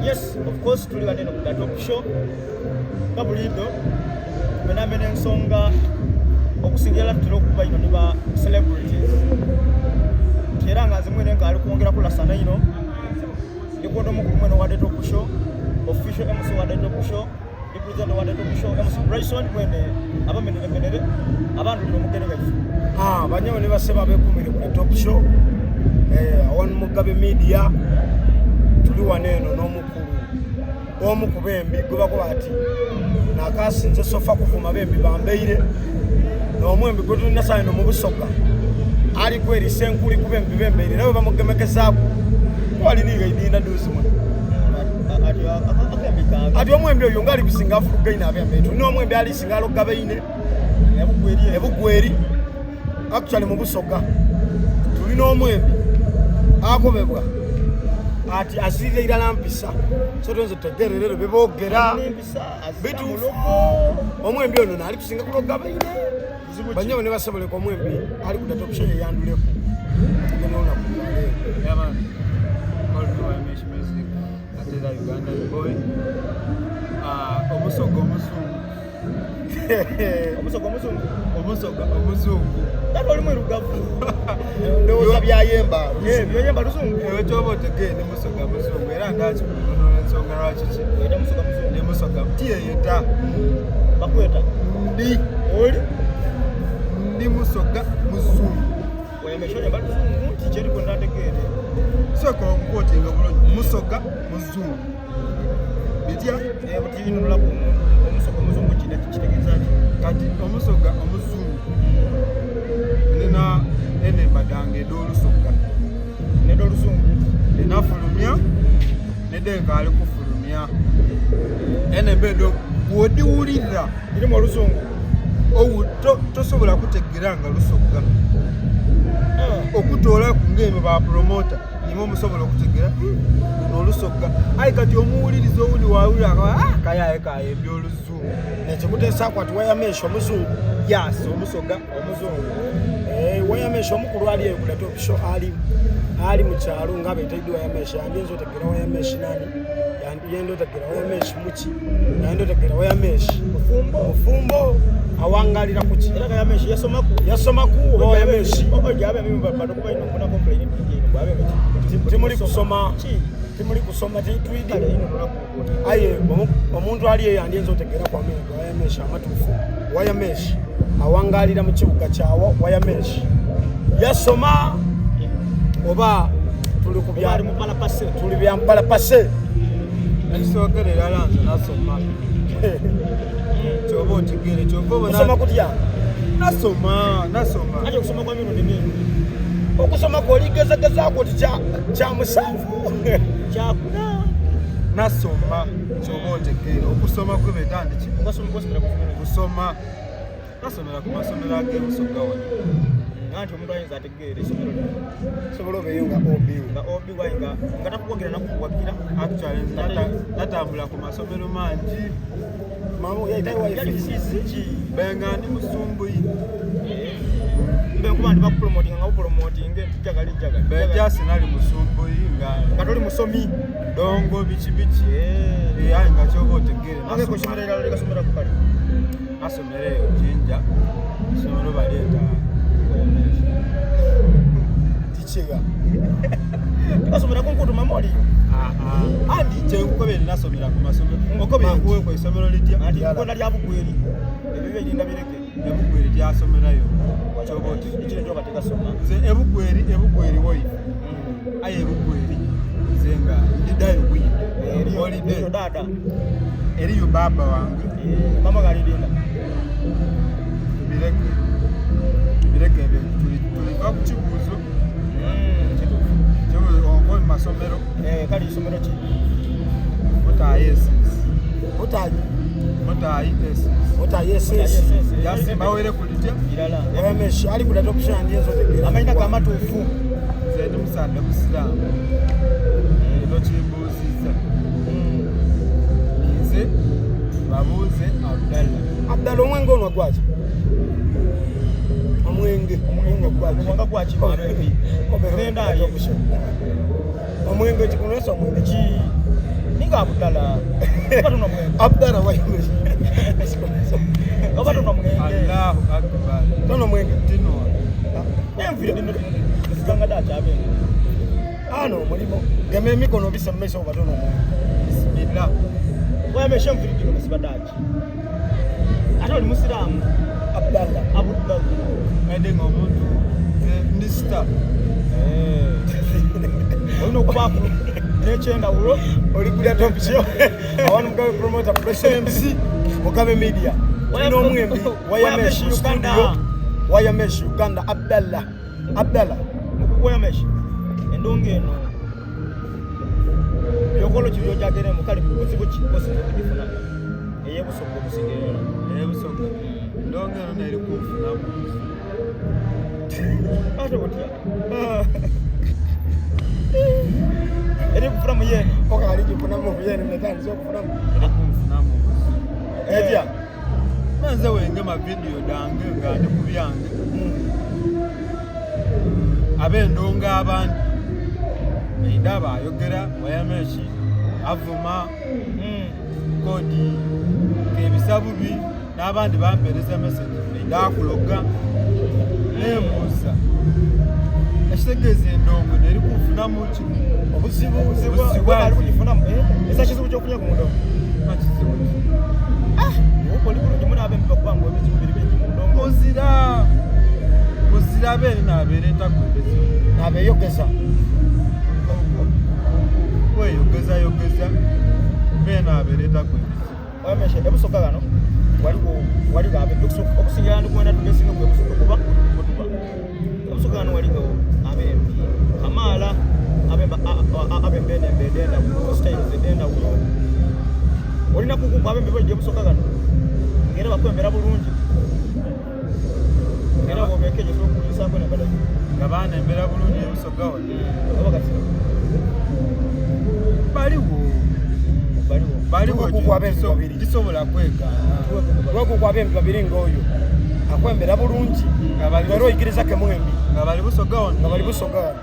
Yes, of course, tuli banene ku The Top Show nga buliiddo tumenamena ensonga. Okusingira tutera okuba ino ne ba celebrities, nti era nga nze mwene nga ali kwongera kulasana ino, ndikwonda omukulu mwene wa The Top Show, official MC wa The Top Show, represent wa The Top Show, MC Bryson mwene abameneremenere abandulira omugere gaife. Ah, banyawo ne basebo abekumire ku The Top Show, awanu Mugabe Media, tuli wano eno n'omukulu omu ku bembi gwe bakuba ati nakasinze sofa kuvuma bembi bambeire n'omwembi gwe tulina saa eno mu Busoga ali kwerisa enkuli ku bembi bembeire, era bwe bamugemekezaaku waliniga idinda duzi muno. Ati akembi kaga. Ati omwembi oyo ngaali kusinga afulugaine abembe. Tulina omwembi alisinga aloga beine ebugweri. Ebugweri, actually mu Busoga tulina omwembi akobebwa ati azirira irala mpisa, so tuyinza tutegererero bebogera. N'empisa. Bituufu. Omwembi ono naali kusinga kuloga baine. Banyabo ne basoboleka, omwembi ali ku The Top Show yeyanduleku tugenda olunaku lwaleero. Yeah, man. Call me YMH Music, ate era Ugandan boy. Ah, omusoga omuzungu. Omusoga omuzungu. Omusoga omuzungu. Ate oli mwirugavu. Ndowooza byayemba. Byoyemba luzungu. Ewe kyoba otegeere, ndi musoga muzungu era ndakikunonola ensonga lwaki ki. Oyita musoga muzungu. Ndi musoga tiyeyeta. Bakweta. Ndi oli ndi musoga muzungu. Oyemesha oyemba luzungu nti kyeriko ndantegeere. Sooka onkwotinga bulungi, musoga muzungu bitya? Buti inonolaku omuntu omusoga omuzungu kitegeeza ki? Kati omusoga omuzungu, nina enemba dange ed'olusoga. Nedda oluzungu. Enafulumya nedde nkaali kufulumya enemba edo bw'odiwulira. Irimu oluzungu. Tosobola kutegeera nga lusoga okutoolaku ng'ebyo ba promoter nimwe omusobola okutegeera, "Luno olusoga." Aye kati omuwuliriza owundi wawulira akaba kayaye kayembya oluzungu. Nekikuteesaku ati wayamesha omuzungu. Yes, omusoga omuzungu. Wayamesha omukulu ali eyo ku The Top Show ali mu kyalo nga betaidde wayamesha yandinza otegera wayameshi nani, yenda otegera wayameshi muki, yanda otegera wayameshi mufumbo. Mufumbo, awangalira kuki? Era kayameshi yasomaku. Yasomaku oba wayameshi? Timuli kusoma, timuli kusoma, titwidi. Aye omuntu ali eyo yandiyinza otegera kwamengo wayameshi amatuufu. Wayameshi awangalira mu kibuga kyawa, wayameshi yasoma oba tuli ku ali mupalapase? Tuli bya mpalapase. Ekisookera erala nze nasoma, kyoba otegeere, kyova obona. Kusoma kutya? Nasoma, nasoma. Ate okusoma kwa mirundi mingi. Okusoma kwoligezagezaako ti kya 7. Kyakuna. Nasoma, kyoba otegeere, okusoma kwebetandiki. Osomera kusomera. Kusoma nasomera ku masomero ag'ebusoga wano. Anti omuntu ayinza ategeera essomero lyo. Sobola obeeyo nga obi. Nga obi wayi nga takuwagira nakukuwagira. Actually nze natambula ku masomero mangi. Mamu yaitayo. Yali waifi. ki? Benga ndi musumbuyi. Mbe nkuba nti bakupromotinga nga bupromotinge jagali jagali. Benjasi nali musumbuyi nga nga toli musomi. Dongo biki biki. Aye nga kyoba otegeere, Nange ku nasoma. ssomero erala likasomera ku kale. Nasomera eyo Jinja, isomero baleeta. Tikiga. Tikasomera ku Nkutu Mamoli. Andi kyenkukobere, nasomera ku masomero okobere kuwekwa isomero litya? Anti nkonda lya bugweri, ebyo byelinda bireke. Ebugweri tyasomerayo, kyoba otegeere. Ekiro kyoba tekasoma. Nze ebugweri, ebugweri woife, aye ebugweri nze nga ndidayo bwidde holiday. Eriyo dada. Eriyo baba wange. Mama galidinda. Bireke, bireke ebyo, tuliva ku kibuuzo. Kituufu. Kibuuzo onko mu masomero. Kale isomero ki? Mutaayi SS. Mutayi. Mutaayi SS. Mutayi SS. Jasi mbawere ku litya. Irala. Wayameshi ali ku The Top Show yandiyinza otegera. Amalina gamatuufu. Nze ndi musaadde musiraamu, tokimbuuzizza. Nze babuuze Abdalla. Abdala, omwenge ono gwaki? Omwenge, omwenge gwaki? Omwanga gwaki mabebi? Nendaye. Omwenge kikunesa omwenge. Ki ninga. Nga Abdala. Oba tonwa mwenge. Abdala Wayameshi. Oba tonwa mwenge. Allahu akbar. Tonwa mwenge. Tinwa. Enviri dino ziganga da kyabenge. Ano omulimo. Gema emikono obise mu maiso oba tonwa mwenge. Bismillah. Wayameshi enviri dino musiba daki. Ate oli musiraamu. Abdallah. Abdallah. Ede ng'omuntu ndi star. Olina okubaako n'ekyendawulo. Oli kulya top show. Awanu Mugabe promoter Pressure MC Mugabe Media. Tulina omwembi Wayameshi Wayameshi Uganda. studio. Wayameshi Uganda Abdallah. Abdallah. Wayameshi endongo eno byokolo kibyo gyageremu kale buzibu ki osinga okugifuna ey'ebusoga okusinga Ebusoga. Ndongo eno neri kunfunamu. Ate butya eri kufunamu yeeni Oka ali gifunamu obuyeni netandise okufunamu. Eri kunfunamu obuzibu. Etya? Manze wengema vidiyo dange nga ndi ku byange. Ab'endongo abandi baida bayogera Wayameshi avuma kodi kebisa bubi n'abandi bampereza message baida akuloga nembuuza ekitegeeza endongo neri kunfunamu ki Obuzibu Obuzibu ali kugifunamu esa kizibu ky'okunya ku ndongo kizibu ki oli bulungi munaabembi bakubanga ebizibu biri bingi mu ndongo muzira muzira beene nabeereetaku ebizibu Nabeyogeza. kweyogezayogeza beene abeereetaku ebizibu Wayameshi ebusoga gano waliwo waliwo abembi okusingira ndikwenda tugesinga ku ebusoga kuba kutuba ebusoga gano waliwo abembi kamaala abemba abemba enembe edendawulo styles edendawulo olina kukuku abembi bajja ebusoga gano ngera bakwembera bulungi era bwobeeka ekyo osobola okuliisaako nembala nga baana embeera bulungi ebusoga wano oba kati baliwo baliwo baliwo Tukuku abembi babiri. tisobola kwegaana Lwekuku abembi babiri ng'oyo akwembera bulungi Nga bali- era oyigiriza ke mwembi nga bali busoga wano nga bali busoga wano.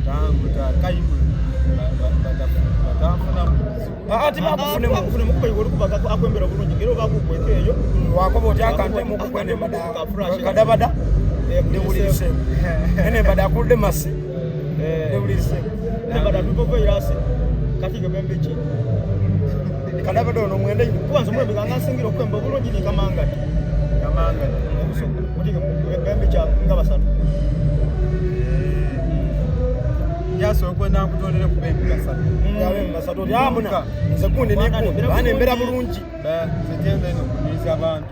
tangu takayimu batanfunamu buzibu Aa tibakufunemu. bakufunemu kuba iwe olikuba akwembera bulungi ngera obakukweka eyo Wakoba otya akantemu kukwenda embada kadabada ndiwulirisemu ene embada akuludde masi ndiwulirisemu nembada tukoveirasi kati gebembeki kadabada ono mwenda ino kuba nze omwembi nga nsingira okwemba obulungi nikamangati kamanga obusoga otige bembeki nga basatu njasobola okwenda nkutolere kuba embi basatu abembi basatu oti amuna nze gundi nigundi baana embeera bulungi nze eno kunyiiza abantu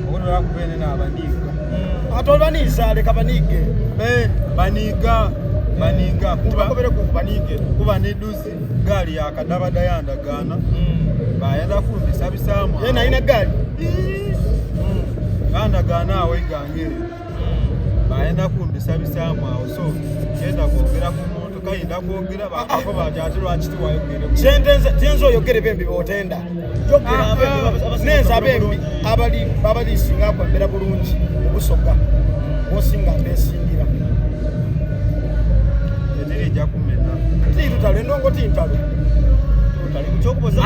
okutola kuba ene naabaniiga ate olwaniisa leka baniige baniiga baniiga kuba tibakobere ku baniige kuba niduzi gaali yakadabada yandagaana bayenda kumbisabisaamu ye nalina gaali bandagaana awo egange eyo bayenda kumbisabisaamu awo so kyenda kwogera ku muntu kayinda kwogera bakako bati ate lwaki tiwayogere kyenze oyogere bembi botenda nenze abembi abalisinga akwembera bulungi obusoga bosinga mbesingira etirijja kumena titutalo endongo tintalo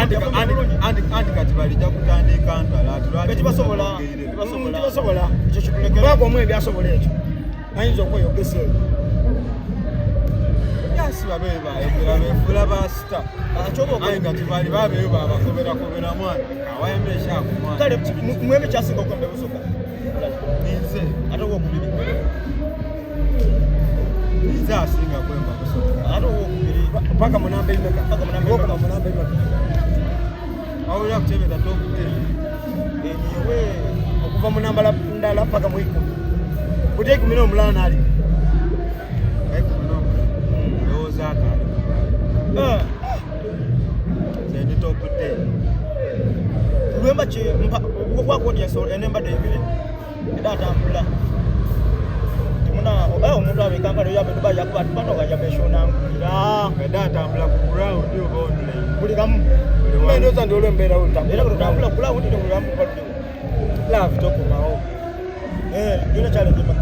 Anti kati balijja kutandika ntala ati lwaki Tibasobola. tewayogere? Tibasobola. Ekyo kitulekera. Kubanga omwembi asobola ekyo ayinza okweyogesa eyo Yasi babe bayogera befuula basita Kyoba okola. aye nga tibali babeeyo babakoberakobera mwana awayembe ekyako mwana Kale mwembi kyasinga okwemba ebusoga ninze ate owokubiri ninze asinga kwemba busoga ate owokubiri paka munamba emeka Paka munamba emeka. Paka munamba emeka awulira kukyebeta top 10 eniwe okuva munamba ndala paka mu ikumi kuti ekumi n'omulala ali ekumi n'omulala ndowooza akaali nze ndi top 10 lwemba ki waku audience enembadde ebiri era atambula timuna omuntu abe Kampala oyo abe Dubai yakuba ati bano gayameshonangulira Nga atambula ku ground oba online buli kamu Buli wamu. ndowooza ndi olw'embeerawo era buli kulawundi ne buli kamu baluliwo love tokomawo yona challenge ma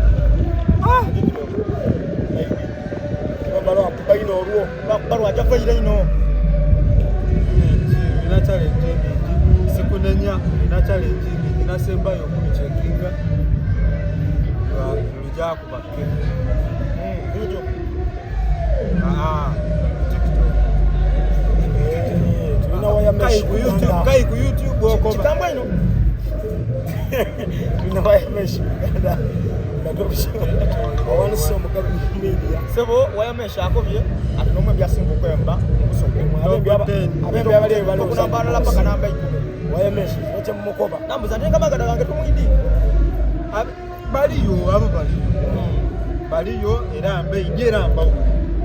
Balo akuba ino olwo. Balo ajja kuvaira ino. Nina challenge mingi, sikunenya, nina challenge mingi, nasembayo okubicekinga lujakuba ke. Lujo. TikTok. Tulina waya mesh. Kai ku YouTube, kai ku YouTube okoba. Kitambwe ino. Tulina waya mesh Uganda. Awanise Omugabe Media. Sebo waya mesh akobye ati nomwe byasinga okwemba mubusoga. Abembi abali ebalo. Okunambana paka namba 10. Waya mesh oche mukoba. Nambuza ntenga magada gange tumwidi. Baliyo abo baliyo. Baliyo era mbe era mbawo.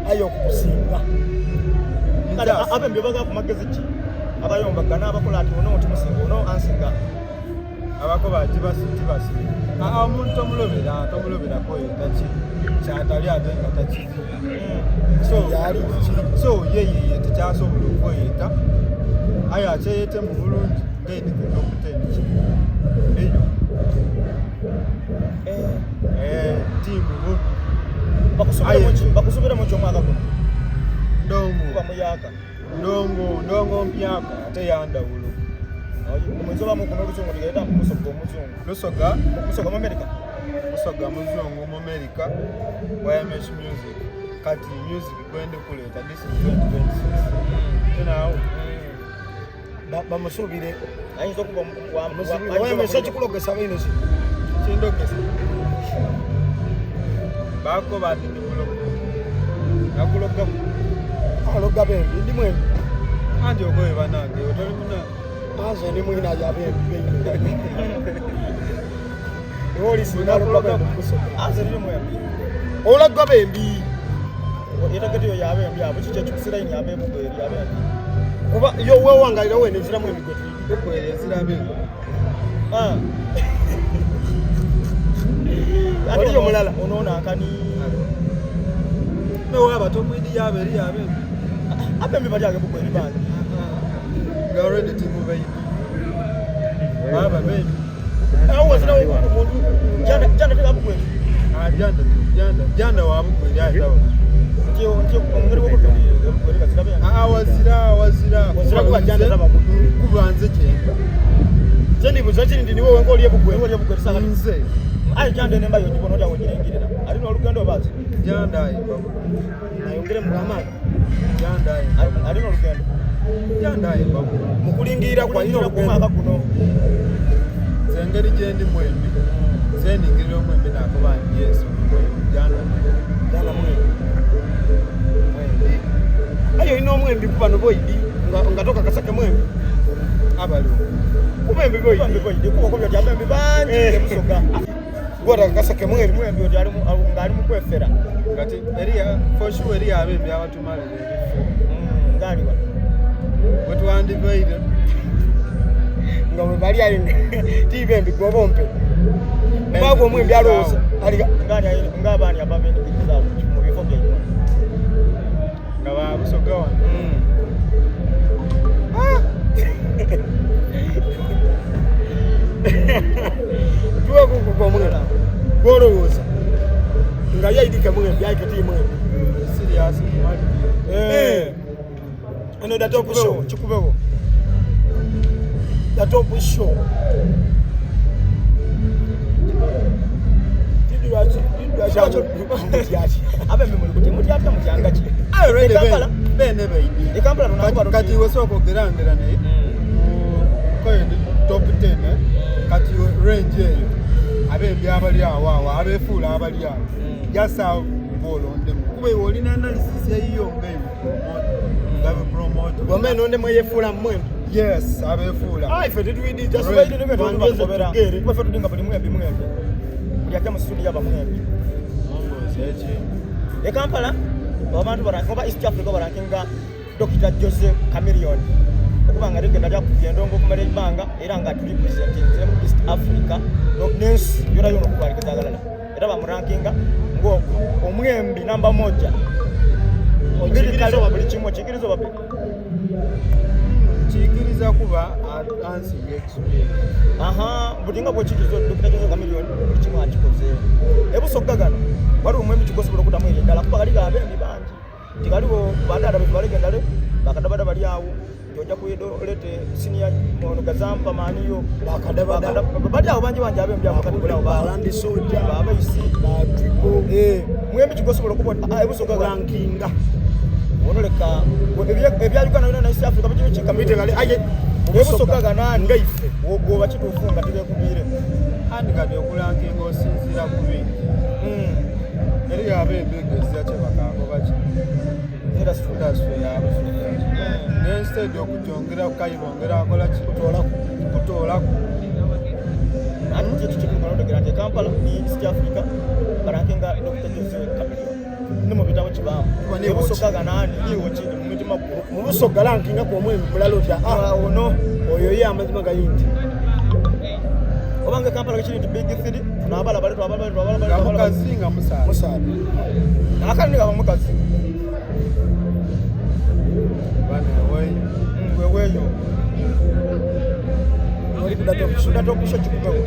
Ayo okukusinga. Kale abembi baga ku magezi ki? Abayomba gana abakola ati ono tumusinga ono ansinga. Abakoba tibasi. Omuntu tomulobera tomuloberako taki kyatali ate nga takizi. So yali so ye tekyasobola okweyeta. Aye akyeyete mu bulungi ng'edi ku top 10 ki. Eyo. Tiimu bu. Bakusubira mu kyomwaka guno. Ndongo. Kuba muyaka. Ndongo mpyaka ate yandawulo. Omwenzo bamu kuno oluzungu ligenda musoga omuzungu. Lusoga? Musoga mu America. Musoga muzungu mu America. YMH Music. Kati music gwende kuleeta this is 2026. Tenawo. Bamusubire. Ayinza okuba YMH ekikulogesa bino si. Kindogesa. Bako bati ndi mulogo. Nakuloga. Aloga bembi ndi mwembi. Anti ogoye banange otoli munange. Anze ndi mwina ya bembi. Oli singa aloga bembi musoga. Anze ndi mwembi. Olaga bembi. Yetagetiyo ya bembi abo kiki ekikusiraini abebugo eri abembi. Kuba yo wewangalira wene nziramu emigwe. Bukwere ezira bembi. Oliyo mulala. Onoona akani. Mewe abatomwidi yabe eri abembi. Abembi bali agebugo eri bangi. Nga already timu baidi. Baba baby. Awo wazira omuntu janda tega bukweri. Janda janda wa bukweri ayitaba. Nti omugeri w'obukweri bukweri bazira bya. Wazira. Wazira kuba janda taba bukweri. Kubanze kyemba. Nze ndibuza kiri ndi niwe wenga oli ebukweri. Oli ebukweri sanga. Nze. Ayi janda nemba yo ndibona otya wogirengirira. Alina olugendo obazi. Janda ayimba. Nayongere mu amaanyi. Janda ayimba. Alina olugendo. Janda ayimba. Mukulingirira kwa ino olugendo mwaka guno. Nze engeri gye ndi mwembi. Nze ningirira omwembi nakuba nti yes mwembi janda mwembi. Janda mwembi. Mwembi. Ayo olina omwembi kuba no boidi nga toka kasake mwembi. Abaliwo. Kuba embi boidi. Abembi boidi kuba kobya ati abembi bangi ebusoga. Gwata kasake mwembi. Mwembi oti ali mu kwefera. Kati eriya for sure eriya abembi abatumalira ebifo. Ngaliwa. Bwe twandibaire. Nga bwe bali ayo tibembi gwobompe. Bago omwembi alowooza. Ng'abaani ababendigiriza mu bifo byaimwe. Nga babusoga wano. Tuwe omwembi. Gwolowooza. Nga yaidike mwembi ayike ti mwembi. Serious mwali. Ano da top show. Kikubewo. The top show. Abembi muli kuti mutyatya mutyanga ki? Already Ekampala. bene baidi. Ekampala tunakuba Kati iwe sooka ogerangera naye. Koye ndi top 10 kati range eyo abembi abali awo awo abeefuula abali awo. Jasa ng'olondemu. Kuba iwe olina analysis eyiyo ng'eyo nga be promoter. Wamma enondemu eyeefuula mwembi. Yes, abeefuula. Ayi ffe tetuwidi just Kuba ffe tudinga buli mwembi mwembi. Buli ajja mu studio aba mwembi. E Kampala abantu oba East Africa barankinga Dr. Jose Chameleone okuba nga ligenda lyakubya endongo okumala ebbanga era nga tulipresentinze mu East Africa n'ensi yona yona okubalikeza agalala era bamurankinga ng'omwembi namba 1. Okikiriza oba buli kimu okikiriza oba Kikiriza kuba ansinga experience. Aha, buli nga bw'okikiriza Dr. Jose Chameleone buli kimu akikoze. Ebusoga gano waliwo omwembi kikosobola okuddamu eri eddala kuba kali abembi bangi. Nti galiwo badada betu balegendale bakadabada bali awo nti ojja kuyeda olete siniya ono gazampa maaniyo Bakadabada. Bali awo bangi bangi abembi abo kati bulawo Balandi soja abaisi batripo mwembi kigosobola okuba ebusoga rankinga onoleka ebya Uganda byonna na East Africa bikibi Bitegale, aye ebusoga ganani ngaife wogoba kituufu nga tibekubiire. Andi kati okulankinga osinziira ku bingi eri abembi ngezira kyebakakoba ki Industry. Industry yabusoga instead okukyongera kukayibongera akola ki kutoolaku. Ati kintu kituufu nti Kampala ni East Africa barankinga Dr. Jose Chameleone ni mu bitabo kibaamu Kuba niiwe ebusoga ganani iwo kiri mu mitima gwo. Mu busoga rankinga kwomwembi mulala otya? Ah, ono oyo ye amazima gali nti obanga Kampala kiri nti big three tunabala bali twabala bali twabala bali Nga twabala mukazi nga musaala. Musaada. Akali ni kaba mukazi. Bana eweyo. Weweyo. Oli kuda top show. Suda top show kikubewo.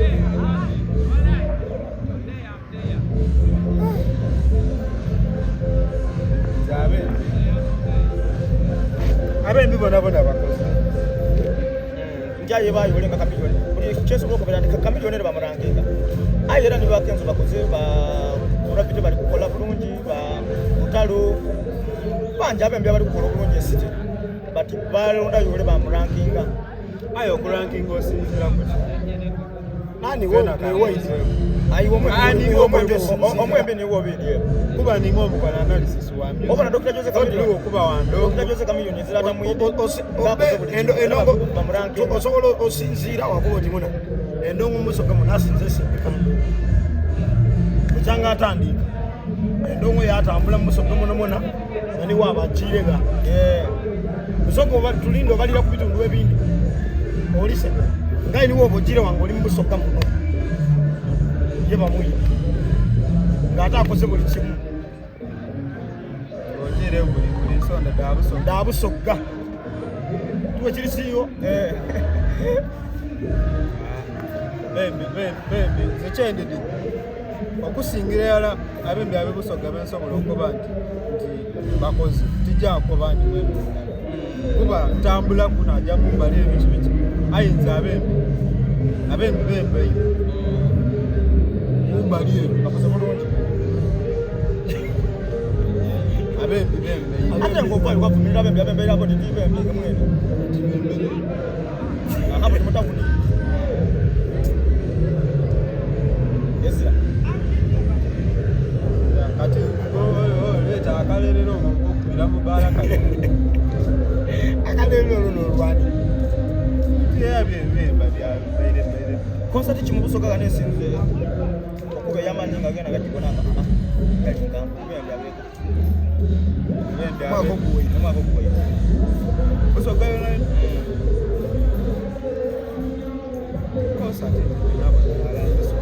Nze abembi abembi bona bona bakoze. Njaye bayo olenga Chameleone buli kyesobola okubeera nti Chameleone era bamuranginga aye era ne bakenzo bakoze ba Gravity bali kukola bulungi ba Lutalo bangi abembi abali kukola obulungi esiti but balonda yole bamurankinga. Aye okurankinga osinziira ku ki? Nani Fena wewe ayi Ani omwembi niwo obiri kuba ninga omukola analysis wa music. Obona Dr. Jose Chameleone. Toliwo kuba wandongo. Dr. Jose Chameleone ezirata mwidi endongo bamurankinga. Osobola osinziira wakuba oti muna endongo musoga munasinze sindika bukyanga atandika endongo yatambula musoga munomona nga niwo abakirega busoga oba tulinde obalira ku bitundu ebindi olise nga niwo oba ogire wange oli mubusoga muno ye bamuyita ng'ate akoze buli kimu. Ogire buli buli nsonda da busoga. Dabusoga tuwe kiri siyo. Bembi bembi bembi nze kyendidi okusingira yala abembi abebusoga bensobola okuba nti nti bakoze tijja kuba nti mwembi mulala kuba ntambula kuno ajja mumbali ebiki biki ayinza abembi abembi bembeyo mumbali eyo bakoze bulungi. Abembi bembeyo. Ate ng'okwayo kwavumirira abembi abembeera abo titi bembi mwene nti bembeyo. Akabo timutawuni ezira. Kati leeta akalerero nga okukubira mu bbaala kati. Akalero olwo nolwani. Era byebemba byabeire. Konsati kimubusoga gano esinze okuba ey'amaanyi nga genda gagibona nga galinga bembi abeeko. Mwaka oguwera. Omwaka oguwera. Busoga yona konsati nabo yalandiso.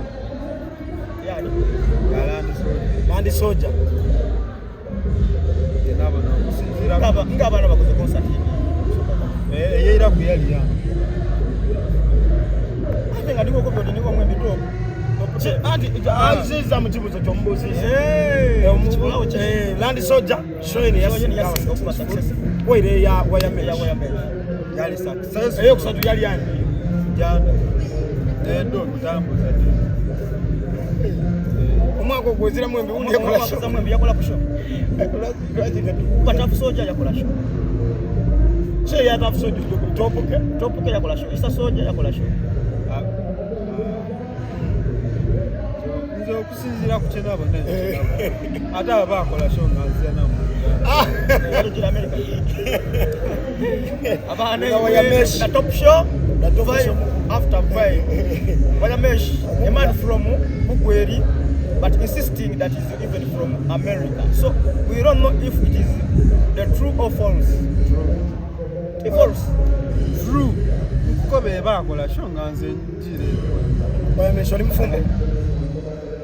Yani? Yalandiso. Landi soja. Yenabo nokusinziira ng'abaana bakoze konsati. Eyeira ku yali yange. Ate nga ndiko okubyo niwo mwembi top Anti aziza mu kibuzo kyomubuuziza. Kibulawo ki? Landi soja show eno Show eno yasinga okuba success. Waire eya wayamesh. Eya Wayamesh. Yali success. Eyokusatu yali ani? Jana nendo okutambuza. Omwaka ogweziramu embi yakola show mwembi yakola ku show Batafu Soja yakola show. Show ya Tafu Soja topuke. Topuke yakola show, Isa Soja yakola show. Nze okusinziira ku kyenabo ate abo bakola show nga nze namu. Yalugira America abaana. Nga Wayamesh. Na top show. Na top Vibe show. After vibe Wayamesh, a man from Bugweri but insisting that he's even from America, so we don't know if it is the true or false. True false. True nkuko be bakola show nga nze njire. Wayamesh oli mufumbo?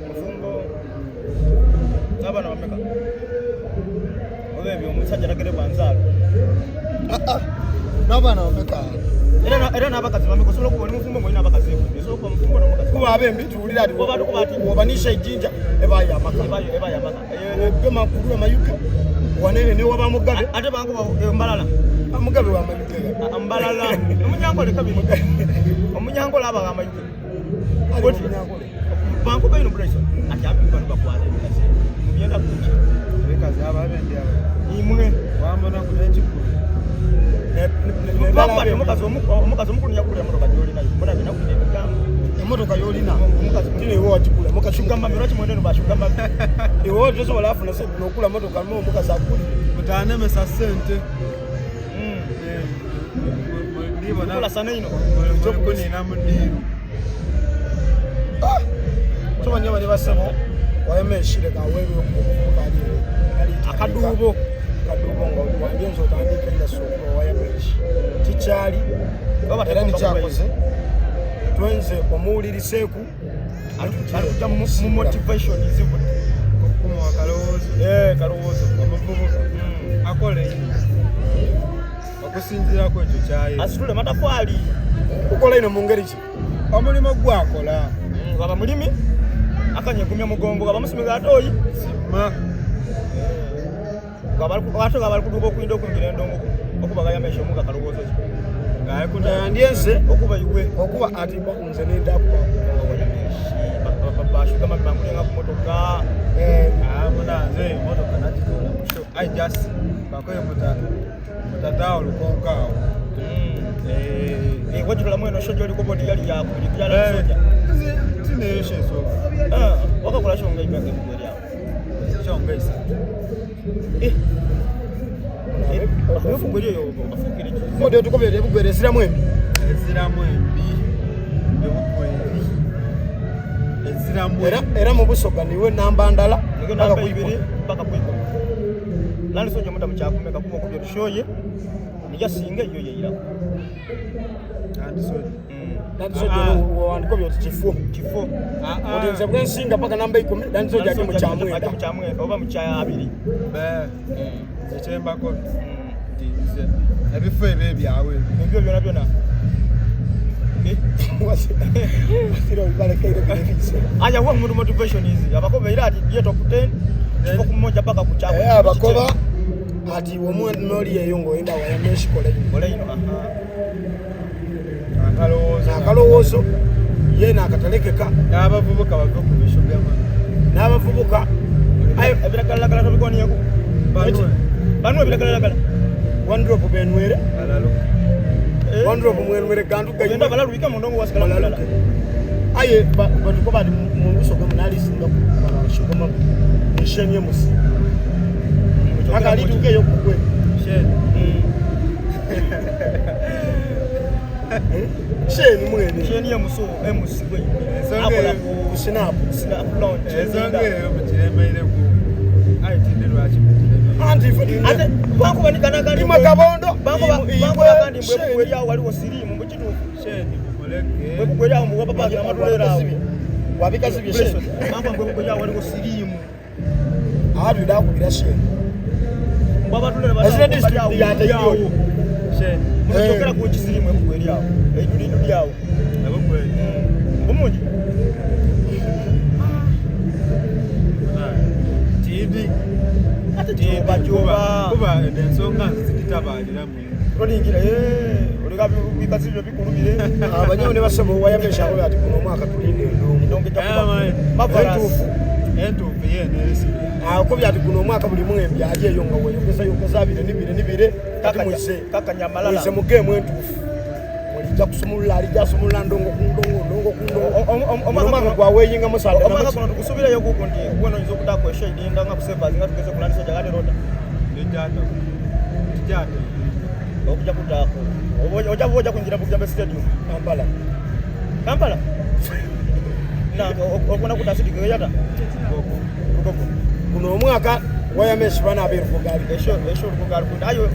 Mufumbo n'abaana bameka oba ebyo omusajja tagerebwa nzaalo. N'abaana bameka? Era n'abakazi bameka osobola okuba oli mufumbo ng'olina abakazi ekumi osobola okuba mufumbo n'omukazi. Kuba abembi tuwulira ati Oba tukuba ati- obanisha ejjinja ebayo amaka. Ebayo yamaka. Ogema kulu amayuke. Wanene ne waba Mugabe. Ate bankuba Mbalala. Mugabe wa Mayuge. Mbalala. Omunyankole kabiri. Omunyankole aba wa Mayuge. Bankuba ino Bryson. Ati abimba bakwata ebikazi. Mubyenda kuki? Ebikazi ababendi abo. Imwe. Wambona kunekikulu. Bakwata omukazi omukazi omukulu yakugulira emotoka gy'olinayo. Mbona byonna kulina ebigambo. Emotoka y'olina. Omukazi Tine iwe wagigula. Mukazi Sugar mummy lwaki mwenda eno ba sugar mummy? Iwe tosobola afuna sente n'okula motoka mu omukazi akugulire. Mutanemesa ssente. Kola sana ino. Kunina mu ddiiru. Tumanya bali basebo wayemeshire kawewe omuvubuka ali Akaduubo. Akaduubo nga wangenza otandika industry okuba wayemeshi kikyali Baba era tekomba nikyakoze twenze omuwuliriseeku Alikuja mu motivation zivu. Okukuma akalowoozo. Eh, kalowoozo. Omuvubuka akola ennyo. Okusinziira ku ekyo kyaye. Asitule matafali. Okola ino mu ngeri ki? Omulimu gwakola. Baba mulimi akanyegumya mugongo baba musimiga atoyi. Sima. Ate nga bali kuduuka okuyinda okuyingira endongo okubagaya mesho omuga kalowoozo ki? Ndyenze okuba iwe okuba ati nze nendakuba bashuga mami bangulenga ku motoka. Munanze emotoka nagitwala mu show. I just bakoye mutataawo olukonko awo. Wagitwalamu eno show gy'oliko bodi yali yakubiri kuyala soja. Tineyo show esooka. Wakakola show nga emyaka ebiri eri awo. Show nga esatu. Bodi otukobera ebugwere eziramu embi. Eziramu embi. Ebugweri. Eziramu Era era mu Busoga niwe namba ndala paka ibiri paka kuiko. Nani soja muta mukyakumeka kuba okubya tushoye nijasinga eyo yeyirako. Nandi soja. Nandi soja wandiko byoti kifo. Kifo. Oti nze bwe nsinga paka namba 10 nandi soja ate mu kyamwenda. Ate mu kyamwenda oba mu kya abiri. Be. Ekyembako. Nti nze ebifo ebyo ebyawe. Ebyo byona byona. Aya huwa mtu motivation hizi. Abakoba ira ati ye top 10 kifo kumoja paka kuchako. Abakoba ati omwe noli eyo ngoenda wayameshi kola ino. Kola ino aha. Akalowoozo. Akalowoozo yena akatalekeka. N'abavubuka bave ku bisho by'amani. N'abavubuka ebiragalalagala tobigonieko. Banwe ebiragalalagala. One drop benwere. One drop mwenwere gantu gayi. Ogenda balalwika mu ndongo wasigala mulala. Aye batukoba ati mu Busoga munalisinga kushugama esheni emusi. Akalituuka eyo kugwe. Sheni. Sheni mwene. Sheni emusi emusi gwe. Ensonga ku snap. Snap launch. Ensonga eyo mukiremeire ku. Aye tinde lwaki mukiremeire. Anti ate bankuba nikanakandi Imwe kabondo. Bankuba bankuba kandi mbwe bwe lyawo waliwo siriimu mu kituufu. Sheni mumuleke. Bwe bwe lyawo mu papa amatulera awo. Wabikazibye sheni. Bankuba mbwe bwe lyawo waliwo siriimu. Atu ndakubira sheni. Mbabatulera Ezira district yatayiyo. Sheni. Mukyogera ku kisiriimu ebugwe lyawo. Eidulidu lyawo. Ebugwe. Omungi. Tidi. Ate kyoba kyoba. Kuba ensonga nziditabalira mu. Tolingira oleka bikazi byo bikulubire. Abanyawo ne basebo wayamesha akola ati kuno omwaka tulinde endongo. Endongo ejja kuba. Mavarasi. Entuufu ye neesibye. Akobya ati guno omwaka buli mwembi ali eyo nga weyogeza yogeza bire nibire nibire kati mwise kakanyamalala. Mwise mu game entuufu. Olijja kusumulula alijja asumulula ndongo ku ndongo ndongo ku ndongo. Omwaka gwaweyinga musala. Omwaka guno tukusuubirayo kuko nti weno oyinza okutaako esho edinda nga kusevers nga tugeze kulandisa ojagate rota. Ejjata. Tijjata. Okujja kutaako. Ojja ojja kuyingira Bugamba Stadium. Kampala. Kampala? Na okubona kutasitika yata. Lugogo. Guno omwaka wayameshi bana abeerugogali. Esho esho Lugogo kunda. Ayo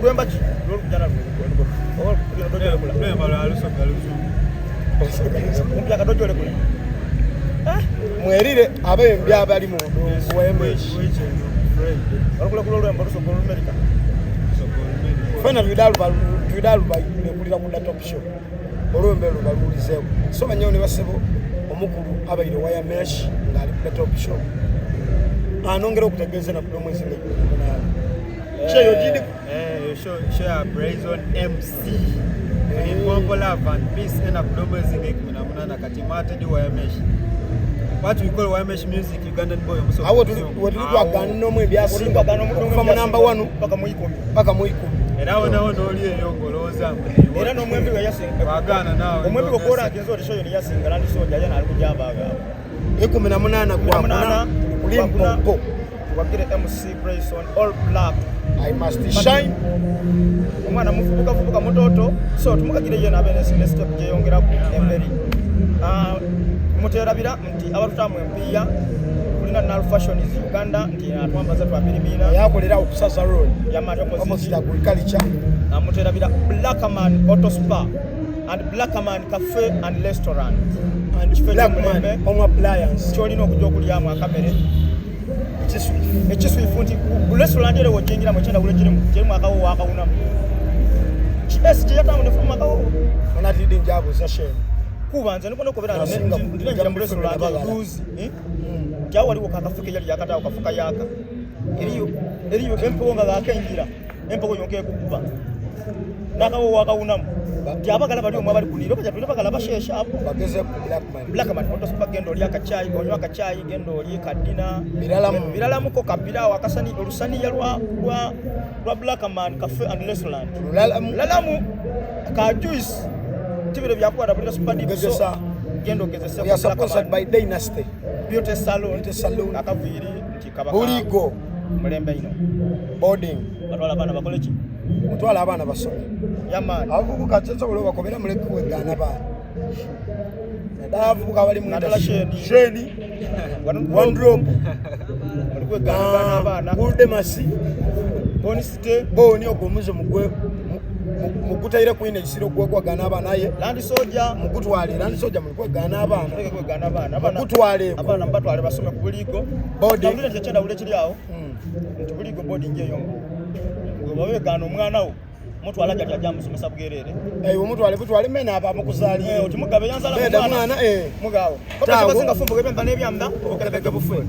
lwemba ki? Lwolukujana Lugogo. Oba dojo lekula. Lwemba lwa Lusoga luzungu. Kumpi akadojo lekula. Mwerire abembi abali mu ndongo wayameshi. Olukula kula lwemba Lusoga olumerika. Fena tuidaluba lekulira ku top show. Olwembe lubalulizeeko. So banyawo ne basebo omukulu abaire wayameshi ng'ali ku top show. Anongera okutegeeza na kuno mwezi nga nayo. Show yo gidi. Eh, show ya Bryson MC. Limpopo Love and Peace ena kulomwezi nga 18 kati mwatedi YMH. What we call YMH music Ugandan boy omusoka. Awo tuli wetuli twagana n'omu ebyasinga okuva mu namba 1 paka mu 10. Paka mu 10. Era awo nawo n'oli eyo ng'olowooza mbu Era n'omwembi we yasinga. Wagaana naawe. Omwembi gwe gw'oranka enzo show yo ne yasinga Land Soldier yena ali kujabaaga awo. 18 gwakuna Limpopo. Wagire MC Bryson all black. I must shine. Omwana muvubuka vubuka mutoto so tumukagire yena abe ne step gyeyongeraku emberi. Muterabira nti abatutamu empiya tulina Nal Fashion is Uganda nti atwambaza twabirimiina Yakolera okusaza road. Yamata Opposite opposite agriculture. Muterabira Blackman Auto Spa and Blackman Cafe and Restaurant. And Kifo Blackman eky'omulembe. Home Appliance. Kyolina okujja okulyamu akamere. Ekiswifu. Ekiswifu nti ku restaurant ero w'ojingiramu ekyendawulo kirimu kirimu akawo wakawunamu. Esi gye yatamu ne fuluma akawo. Onatidde njabuuza Shane. Kuba nze niko nokobera Nasinga ndingira mu restaurant Nabagala. luzi. Nti awo waliwo kakafuka eyali yakataawo kafuka yaka. Eriyo empewo nga gakenjira. Empewo yonka ekukuba. N'akawo wakawunamu. Nti abagala bali omwe abali kunira oba jatulira bagala basheesha abo. Bageze ku Blackman. Blackman Auto Spa genda oli akacaayi, onywa akacaayi, genda oli kadina. Biralamu. Biralamuko kabiraawo akasani olusaniya lwa Blackman Cafe and Restaurant. Lulalamu. Lulalamu ka juice. Tibiro byakuwala bulira super deep. So, Ogezesa. genda ogezese We are ku Blackman. sponsored by Dynasty. Beauty Salon. Beauty Salon. Akaviiri nti kabaka. Buligo. Mulembe ino. Boarding. Batwala abaana bakole ki? Mutwala abaana basome. Yamaani. Abavubuka kyensobola obakobera muleke kwegaana baana. Naddala abavubuka abali mu Naddala industry. Sheni. Sheni. One drop. Muli kwegaana abaana. Guldemasi. Bonisite. Boni ogwo omuze mugwe mugutaire kwine ekisiro gwegwagaana abaana aye. Land Soldier. Mugutwale Land Soldier muli kwegaana abaana. Muleke kwegaana abaana. Abaana. Mugutwale. Abaana mubatwale basome ku buligo. Boarding. Nawulira nti ekyendawulo ekiri awo. Nti buligo boarding eyo mbu. Bwe bawegaana omwana wo, mutwala gyali ajja musomesa bwereere. Omutwale butwale mene aba amukuzaaliye. Oti Mugabe yanzala Beda mwana. mwana, Mugaawo. Taawo. Kopa kibazinga fumbo gebemba n'ebyanda, obukelebege bufe.